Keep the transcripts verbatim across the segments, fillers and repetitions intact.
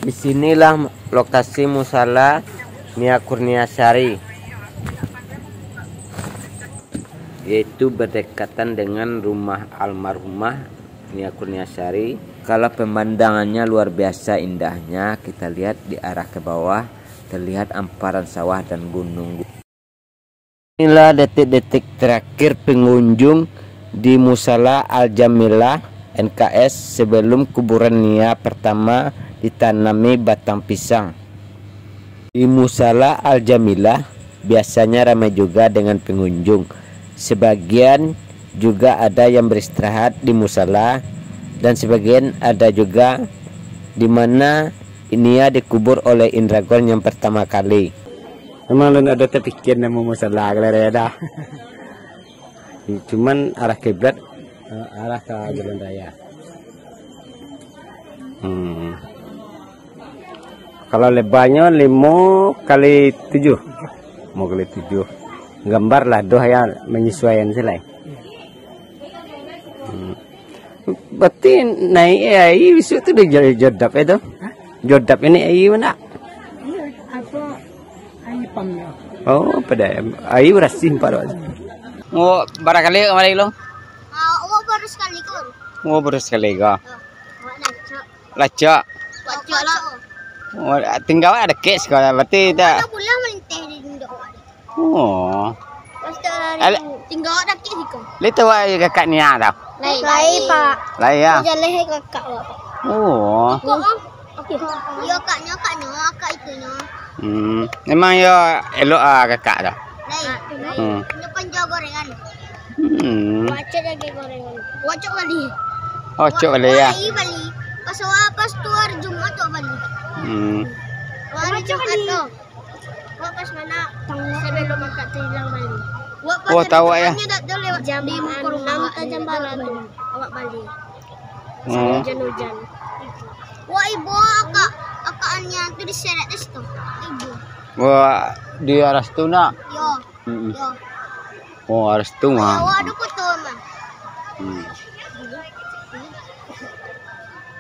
Di sinilah lokasi musala Nia Kurniasari, yaitu berdekatan dengan rumah almarhumah Nia Kurniasari. Kalau pemandangannya luar biasa indahnya, kita lihat di arah ke bawah, terlihat hamparan sawah dan gunung. Inilah detik-detik terakhir pengunjung di Musala Al-Jamilah N K S sebelum kuburan Nia pertama ditanami batang pisang. Di Musala Al-Jamilah biasanya ramai juga dengan pengunjung. Sebagian juga ada yang beristirahat di musala, dan sebagian ada juga di mana Nia dikubur oleh Indragon yang pertama kali. Memang alun ado tapikia namo musala, kalau raya dah. Cuman arah kiblat, eh, arah ka jalan raya. Hmm. Kalau lebarnyo limo kali tujuh. Limo kali tujuh. Gambar lah doh ya, menyesuaikan silai. Hmm. Berarti naik air besok tu dah jo-, jodap itu? Jodap ini air mana? Iya, apa, air pumpnyo. Oh, pada air berasih empat. Oh, bara kali kamari lo? Ah, awak baru sekali ko. Oh, baru sekali ko. Ah, awak lacak. Lacak. Lacak lah. Oh, tinggal awak dakek siko, berarti dah. Awak dah pulang malinteh di indak awak. Oh. Pas tu hari Ale- tu, tinggal awak dakek siko. Lai tahu awak kakak Nia tu? Lai. Lai, Pak. Lai, ya? Jaleh kakak awak, Pak. Oh. Kok, ah? Yo, kaknyo, kaknyo, akak itunyo. Hmm. Memang yo elok ah kakak tu? Lai. Hmm. Inyo panjua gorengan. Hmm. Wacok lagi gorengan. Wacok bali. Oh, cok bali ya. Bali, bali. Pas awak, pas tu hari Jumat tu bali. Hmm. Hari Jumat tu. Wak pas mana? Sebelum akak tu hilang bali. Wak pas Oh, tahu, ya. Depannya dak tu lewat Jam di muka rumah enam awak. Ka jam baratus tu. Awak bali. Hmm. Hujan-hujan. Wak, ibo akak, akak Nia tu diseret di situ. Ibo. Wak di aras tu nak? Yo. Mm-mm. Yo. Oh, aras tu mah. Awak ada foto mah. Hmm.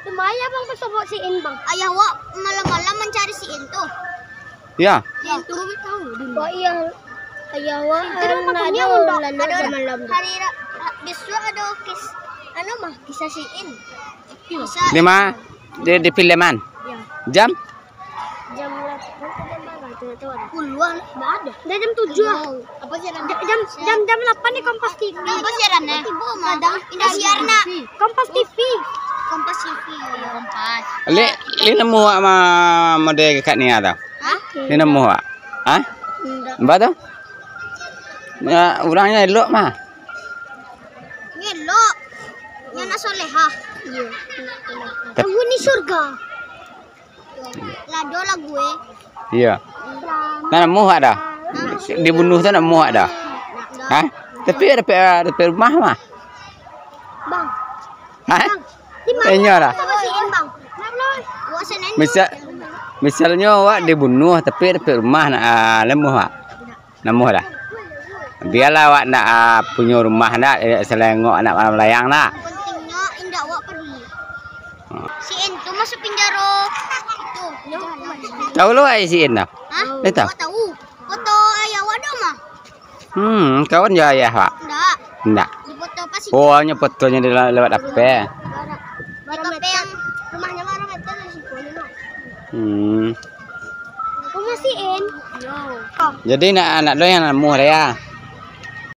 Lumayan bang, pas sobok si In bang. Ayah wak malam-malam mencari si In tu. Ya. Itu kami tahu dulu. Wah, iya. Ayah wak, itu kan malam-malam lalu ado malam. Hari ra-, ra-, besok ado kis-, anu mah, kisah si In. Kisah Di ma? Di, di filman? Ya. Jam? Jam lapan atau jam berapa? Tidak tahu dah. Puluhan, dah ada. Dah jam tujuh. Apa siaran? Jam, jam, jam, jam lapan di Kompas T V. Apa siaran, eh? Kadang indak siaran, nak. Kompas T V. Kompas T V, ya. Kompas. Lai, lai namuah wak ma-, model kakak Nia tu? Hah? Lai namuah wak? Hah? Indak. Nampak tu? Ya, urangnyo elok mah. Nyo elok. Nyo nak solehah. Iya. Tap- Penghuni surga. Lado lagu, eh. Iya. Nah, namuah wak dah? Hah? Dibunuah tu namuah wak dah? Hah? Tapi dapek, dapek rumah mah. Bang. Hah? Bang. Inyo lah. Sama si In, Bang. Wak seneng. Misal-, misalnyo wak dibunuah tapi dapek rumah, nak, ah, namuah wak? Namuah dah. Bialah awak nak, ah, punyo rumah nak, eh, salengok anak malayang nak. Pentingnyo indak awak peduli. Hmm. Si In tu masuk penjaro itu. Tahu lo ai si In tu? Hah? Lai tahu? Awak tahu. Foto ayah awak ado mah. Hmm, kawan jo ayah awak? Indak. Indak. Di foto pas itu. Oh, nyo fotonyo di la-, lewat H P. Di H P yang rumahnya baru betul di situ. Hmm. Aku masih In. Yo. Jadi nak, nak doh yang namuah dah ya?